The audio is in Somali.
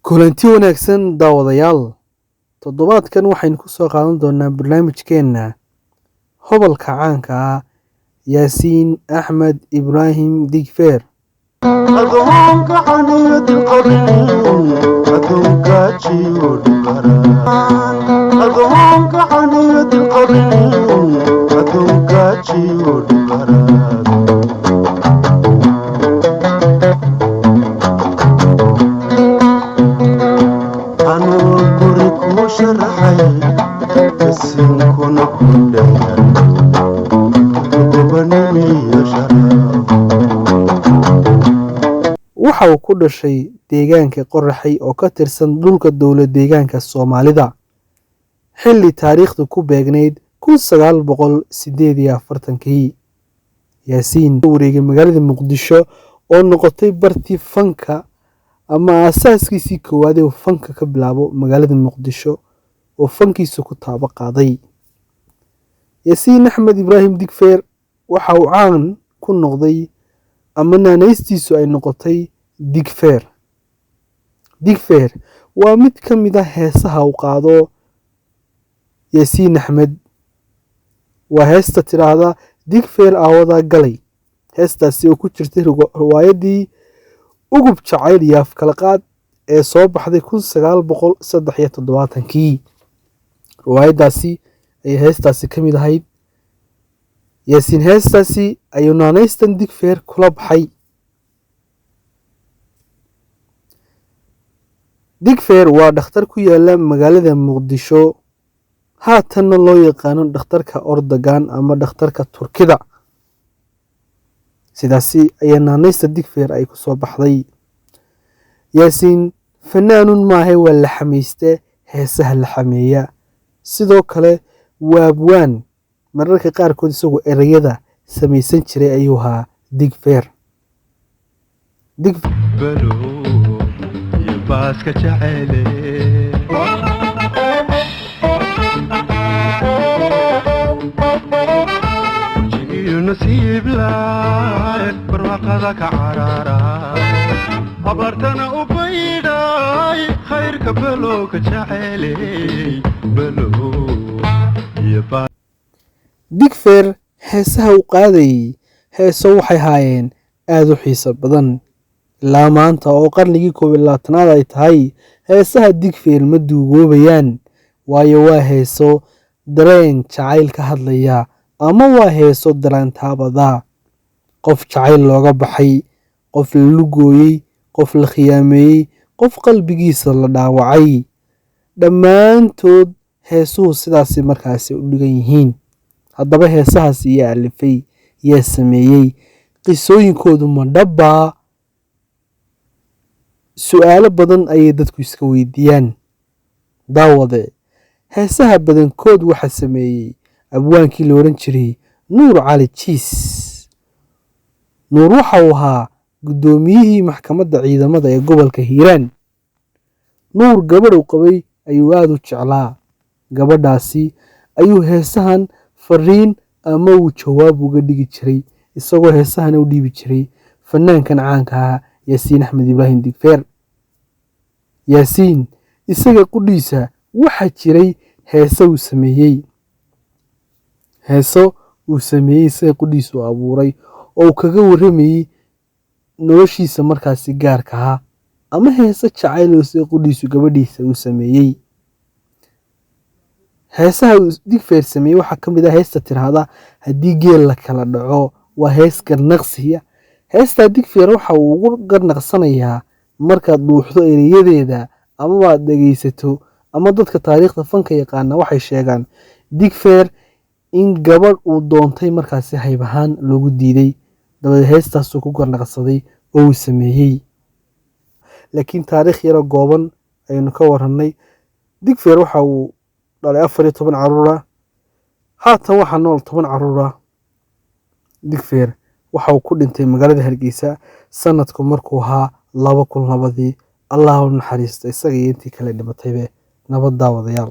Kulanti wanaagsan daawadayaal. Toddobaadkan waxaynu ku soo qaadan doonaa barnaamijkeena hobalka caanka ah Yaasiin Axmed Ibraahim Digfeer. Adoonka xaniyad qabin, adoonka jiyo dhibaran, adoonka xaniyad qabin, adoonka jiyo dhibaran. Anuu guri kuu sharaxay, kasiinkuna ku dheer gobanimiyo sharaf. Waxa uu ku dhashay deegaanka Qoraxay oo ka tirsan dhulka dowlad deegaanka Soomaalida, xilli taariikhdu ku beegnayd 1948-kii. Yaasiin wareegay magaalada Muqdisho oo noqotay bartii fanka ama aasaaskiisii koowaad ee uu fanka ka bilaabo magaalada Muqdisho oo fankiisu ku taabo qaaday. Yaasiin Axmed Ibraahim Digfeer waxa uu caan ku noqday ama naanaystiisu ay noqotay Digfeer. Digfeer waa mid ka mid ah heesaha uu qaado Yaasiin Axmed. Waa heesta tidhaahda Digfeer aawadaa galay. Heestaasi oo ku jirtay riwaayaddii Ugub Jacayl iyo Afkalaqaad ee soo baxday 1973-kii. Riwaayaddaasi ayay heestaasi ka mid ahayd. Yaasiin heestaasi ayuu naanaystan Digfeer kula baxay. Digfeer waa dhakhtar ku yaala magaalada Muqdisho, haatanna loo yaqaano dhakhtarka Ordogan ama dhakhtarka Turkida. Sidaasi ayaa naanaysta Digfeer ay ku soo baxday. Yaasiin fanaanun maahe, waa la xamayste heesaha la xameeya. Sidoo kale waabwaan mararka qaarkood isagoo ereyada samaysan jiray ayuu ahaa Digfeer. Balo iyo baaska jecele. Wejigiyo nasiib laay, barwaaqada ka carara, abaartana u baydhay, khayrka balo ka jeceley, balo iyo baas. Digfeer heesaha uu qaadayay heeso waxay haayeen aad u xiiso badan. Ilaa maanta oo qarnigii 21aad ay tahay, heesaha Digfeer ma duugoobayaan, waayo waa heeso dareen jacayl ka hadlaya ama waa heeso dareen taabada. Qof jacayl looga baxay, qof la lugooyey, qof la khiyaameeyey, qof qalbigiisa la dhaawacay. Dhammaantood heesuhu sidaasi markaasi u dhigan yihiin. Haddaba heesahaas yaa alifay, yaa sameeyey, qisooyinkoodu ma dhabbaa? Su'aalo badan ayay dadku iska weydiiyaan. Daawade, heesaha badankood waxaa sameeyey abwaankii la odhan jiray Nuur Cali Jiis. Nuur waxa uu ahaa guddoomiyihii maxkamadda ciidamada ee gobolka Hiiraan. Nuur gabadh uu qabay ayuu aad u jeclaa. Gabadhaasi ayuu heesahan fariin ama uu jawaab uga dhigi jiray, isagoo heesahana u dhiibi jiray fanaankan caanka ah Yaasiin Axmed Ibraahim Digfeer. Yaasiin isaga qudhiisa waxaa jiray heese uu sameeyey. Heeso uu sameeyey isaga qudhiisa uu abuuray oo uu kaga warramayey noloshiisa markaasi gaarka ah ama heese jacayl oo isaga qudhiisu gabadhiisa uu sameeyey. Heesaha uu Digfeer sameeyey waxaa ka mid ah heesta tiraahda Haddii Geel La Kala Dhaco, waa hees garnaqsiya. Heestaa Digfeer waxa uu ugu garnaqsanayaa markaad dhuuxdo ereyadeeda ama aad dhegeysato, ama dadka taariikhda fanka yaqaana waxay sheegaan Digfeer in gabadh uu doontay markaasi hayb ahaan loogu diiday, dabadeed heestaasuu ku garnaqsaday oo uu sameeyey. Laakiin taariikh yaro gooban ayaynu ka warranay. Digfeer waxa uu dhalay 14 carruur ah. Haatan waxaa nool 10 carruur ah. Digfeer waxa uu ku dhintay magaalada Hargeysa sanadku markuu ahaa 2002-dii. Allah u naxariisto isaga iyo intii kale dhimataybe. Nabad daawadayaal.